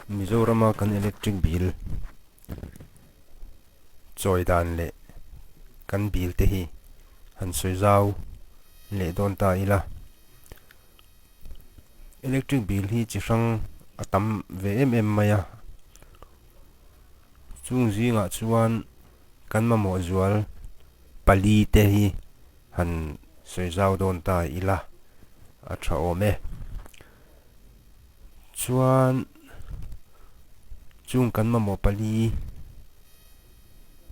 Mizorama kan electric bill chawi dan leh kan bill te hi han sawi zau leh dawn ta ila. Electric bill hi chi hrang a tam ve em em mai a, chung zingah chuan kan mamawh zual pali te hi han sawi zau dawn ta ila a tha awm e. Chuan chung kan mamawh pali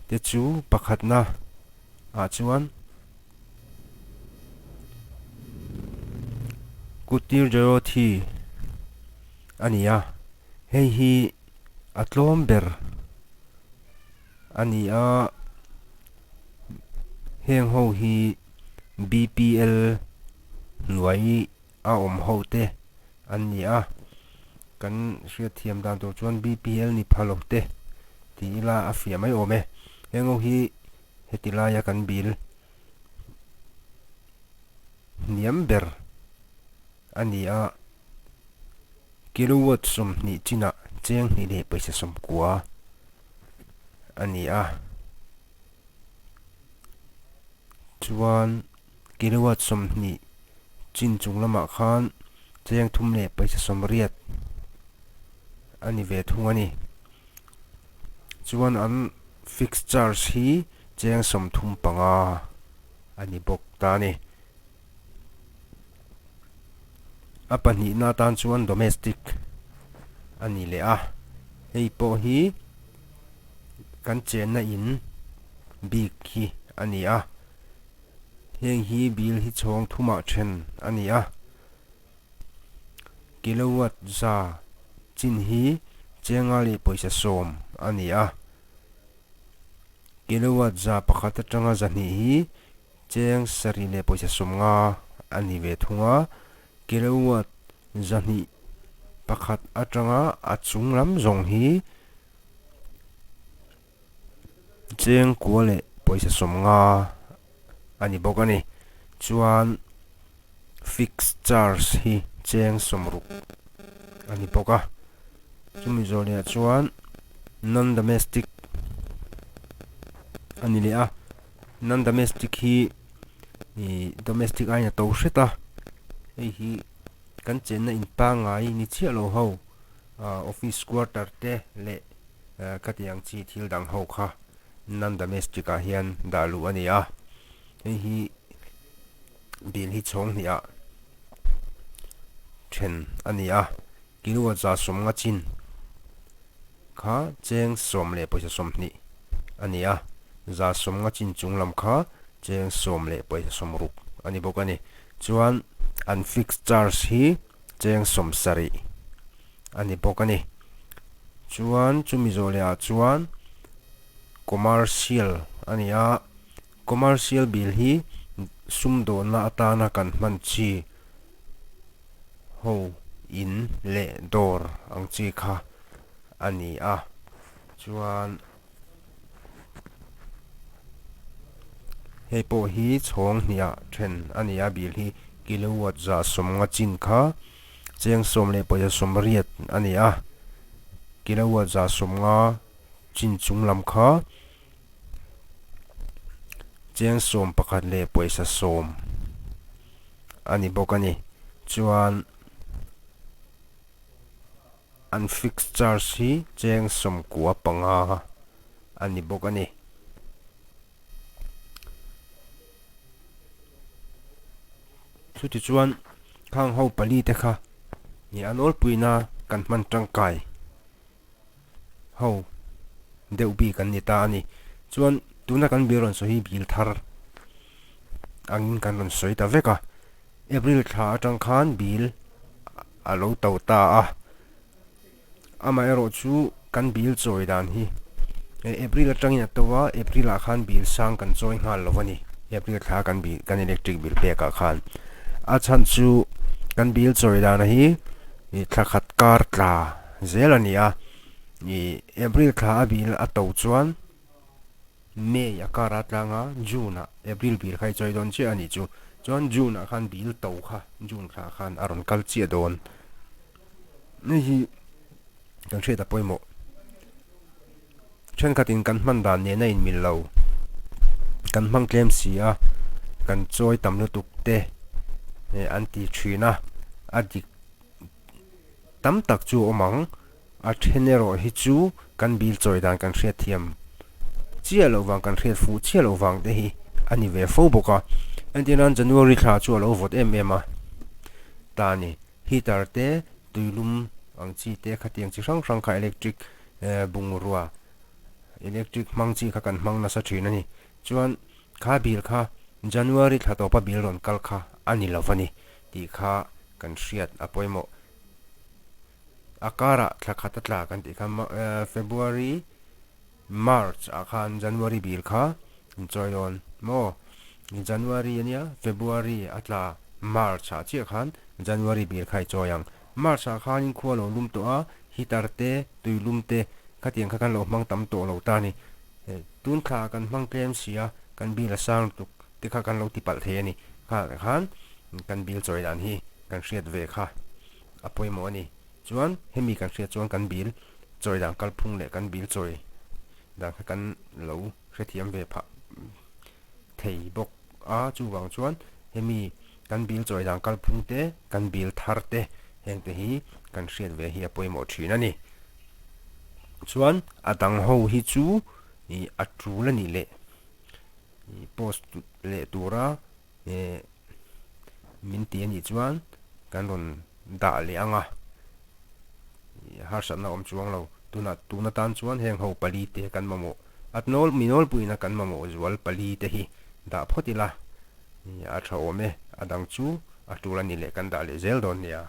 te chu pakhatna ah chuan Kutir Jyothi a ni a, hei hi a tlawm ber a ni a, heng ho hi BPL hnuai a awm ho te an ni a, kan hriatthiam dan tur chuan BPL ni pha lo te ti ila a fiah mai awm e, heng ho hi heti laia kan bill hniam ber a ni a, kilowatt 20 chinah cheng hnih leh pawisa 90 a ni a, chuan. Kilowatt 20 chin chung lamah khan cheng thum leh pawisa 80 a ni ve thung a ni. Chuan an fixed charge hi cheng 35 a ni bawk ta a ni. A pahnihna atan chuan domestic a ni leh a, hei pawh hi kan chenna in bik hi a ni a. Heng hi bill hi chhawng thumah then a ni a, kilowatt za chin hi chenga leh pawisa 10 a ni a, kilowatt za pakhat atanga 200 hi cheng 7 leh pawisa 50 a ni ve thung a, kilowatt 201 atanga a chung lam zawng hi Cheng kua leh pawisa 50 a ni bawk a ni. Chuan fixed charge hi cheng 60 a ni bawk a. Chumi zawh leh ah chuan non domestic a ni leh a. Non domestic hi ih domestic aiin a to hret a. Hei hi kan chenna in pangngai ni chiah lo ho office quarter te leh Khatiang chi thil dang ho kha non domestic ah hian dah luh a ni a, hei hi bill hi chhawng hnih ah then a ni a, kilowatt 150 chin kha cheng 10 leh pawisa 20 a ni a, 150 chin chung lam kha cheng 10 leh pawisa 60 a ni bawk a ni. Chuan an fixed charge hi cheng 70 a ni bawk a ni. Chuan chumi zawh leh ah chuan commercial a ni a, commercial bill hi sumdawnna atana kan hman chi ho in leh dawr ang chi kha a ni a, chuan Hei pawh hi chhawng hniah then a ni a, bill hi kilowatt 150 chin kha cheng 10 leh pawisa 80 a ni a, kilowatt 150 chin chung lam kha cheng 11 leh pawisa 10 a ni bawk a ni. Chuan. An fixed charge hi cheng 95 a ni bawk a ni. Chutichuan khang ho pali te kha ni an awlpuina kan hman tangkai ho deuh bik an ni ta a ni. Chuan tuna kan bil rawn sawi hi bil thar angin kan rawn sawi ta vek a. April thla atang khan bil a lo to ta a, amaherawh chu kan bil chawi dan hi April atangin a to a, April ah khan bil sang kan chawi nghal lo a ni, April thla kan bil kan electric bill pek ah khan a chhan chu kan bil chawi dan hi thla khat kar tla zel a ni a, ih April thla a bil a to chuan. May a kar a tlang a, June ah April bil kha i chawi dawn chiah a nih chu. Chuan June ah khan bil to kha June thla khan a rawn kal chiah dawn. Hei hi kan hriat a pawimawh. Thenkhatin kan hman dan nena inmil lo, kan hmang tlem si a, kan chawi tam lutuk te an ti thin a, a dik tam tak chu a awm ang. A then erawh hi chu kan bill chawi dan kan hriat thiam chiah loh vang, kan hriat fuh chiah loh vang te hi a ni ve fo bawk a. Entir nan January thla chu a lo vawt em em a ta a ni. Heater te, tuilum ang chi te khatiang chi hrang hrang kha electric bungrua, electric hmang chi kha kan hmang nasa thin a ni. Chuan kha bill kha January thla tawpa bill rawn kal kha a ni lo va ni tih kha kan hriat a pawimawh. A karah thla khat a tla kan tih kha February, March ah khan January bill kha in chawi dawn maw? January a nia February a tla March ah chiah khan January bill kha i chawi ang. March ah khanin khua lo lum tawh a, heater te, tui lum te khatiang kha kan lo hmang tam tawh lo ta a ni. Tun thla kan hmang tlem si a, kan bill a sang lutuk te kha kan lo ti palh thei a ni. Kha khan kan bill chawi dan hi kan hriat ve kha. a pawimawh a ni. Chuan hemi kan hriat chuan kan bill chawi dan kalphung leh kan bill chawi dan kha kan lo hrethiam ve phah thei bawk a, chuvang chuan hemi kan bill chawi dan kalphung te, kan bill thar te heng te hi kan hriat ve hi a pawimawh thin a ni. Chuan a dang ho hi chu ih a tul a nih leh ih post leh tura eh min ti a nih chuan kan rawn dah leh ang a, harsatna awm chuang lo. Tunah tun atan chuan heng ho pali te kan mamawh a nawl mi nawlpuiin a kan mamawh zual pali te hi dah phawt ila a tha awm e, a dang chu a tul a ni leh kan dah leh zel dawn nia.